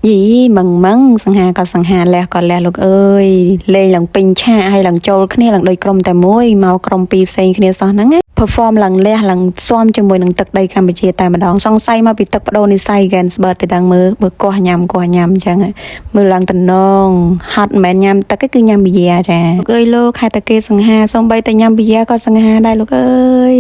យីមឹងមឹងសង្ហាក៏សង្ហាលះក៏លះលោកអើយលេងឡើងពេញឆាកហើយឡើងចូលគ្នាឡើងដូចក្រុមតែមួយមកក្រុមពីរផ្សេងគ្នាសោះហ្នឹងណា perform ឡើងលះឡើងស៊ាំជាមួយនឹងទឹកដីកម្ពុជាតែម្ដងសង្ស័យមកពីទឹកបដូរនិស័យ Ganzberg ទៅដឹងមើលមើលកោះញ៉ាំកោះញ៉ាំអញ្ចឹងមើលឡើងតំណងហត់មិនមែនញ៉ាំទឹកទេគឺញ៉ាំប៊ីយ៉ាចាលោកអើយលោកខែតាគេសង្ហាសំបីតែញ៉ាំប៊ីយ៉ាក៏សង្ហាដែរលោកអើយ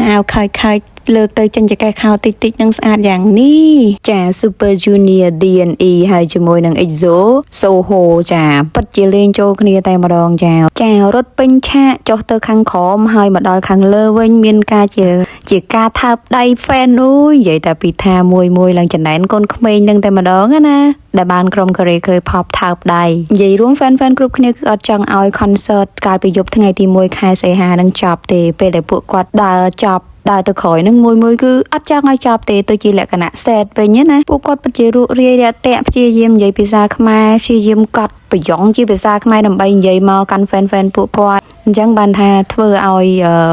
អាវខើចខើចលើកទៅចេញចកេះខោតិចតិចនឹងស្អាតយ៉ាងនេះចា Super Junior D&E ហើយជាមួយនឹង EXO Soho ចាពិតជាលេងចូលគ្នាតែម្ដងចាចារត់ពេញឆាកចុះទៅខាងក្រោមហើយមកដល់ខាងលើវិញមានការជាជាការថើបដៃ fan អូយនិយាយតែពីថាមួយមួយឡើងចំណែនកូនក្មេងនឹងតែម្ដងណាដែលបានក្រុមកូរ៉េ K-pop ថើបដៃនិយាយរួម fan fan គ្រប់គ្នាគឺអត់ចង់ឲ្យ concert កាលពីយប់ថ្ងៃទី1ខែសីហានឹងចប់ទេពេលដែលពួកគាត់ដើរចប់ដើរទៅក្រោយនឹងមួយមួយគឺអត់ចង់ឲ្យចប់ទេទៅជាលក្ខណៈ sad វិញណាពួកគាត់ពិតជារួករាយរាក់ទាក់ព្យាយាមនិយាយភាសាខ្មែរព្យាយាមកត់ប្រយ៉ងជាភាសាខ្មែរដើម្បីនិយាយមកកាន់ fan fan ពួកគាត់អញ្ចឹងបានថាធ្វើឲ្យ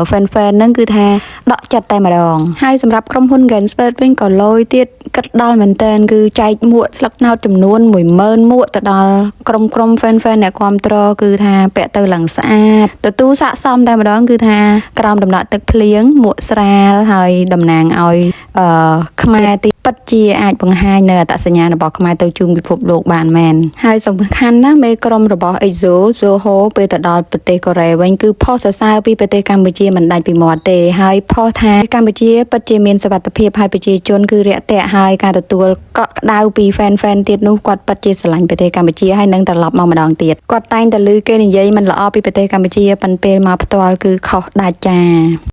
fan fan ហ្នឹងគឺថាដកចិត្តតែម្ដងហើយសម្រាប់ក្រុមហ៊ុន Ganzberg វិញក៏លយទៀតគិតដល់មែនតើគឺចែកមួកស្លឹកត្នោតចំនួន10000មួកទៅដល់ក្រុមក្រុម fan fan អ្នកគាំទ្រគឺថាពាក់ទៅឡើងស្អាតទទួលស័កសមតែម្ដងគឺថាក្រោមដំណក់ទឹកភ្លៀងមួកស្រាលហើយតំណាងឲ្យអឺខ្មែរទីពិតជាអាចបង្ហាញនៅអត្តសញ្ញាណរបស់ខ្មែរទៅជូនពិភពលោកបានមែនហើយសំខាន់ណាស់មេក្រុមរបស់ EXO Soho ពេលទៅដល់ប្រទេសកូរ៉េវិញគឺផុសសរសើរពីប្រទេសកម្ពុជាមិនដាច់ពីមាត់ទេហើយផុសថាកម្ពុជាពិតជាមានសុវត្ថិភាពហើយប្រជាជនគឺរាក់ទាក់ហើយការទទួលកក់ក្ដៅពី fan fan ទៀតនោះគាត់ពិតជាស្រឡាញ់ប្រទេសកម្ពុជាហើយនឹងត្រឡប់មកម្ដងទៀតគាត់តែងតែឮគេនិយាយមិនល្អពីប្រទេសកម្ពុជាប៉ុន្តែពេលមកផ្ទាល់គឺខុសដាច់ចា។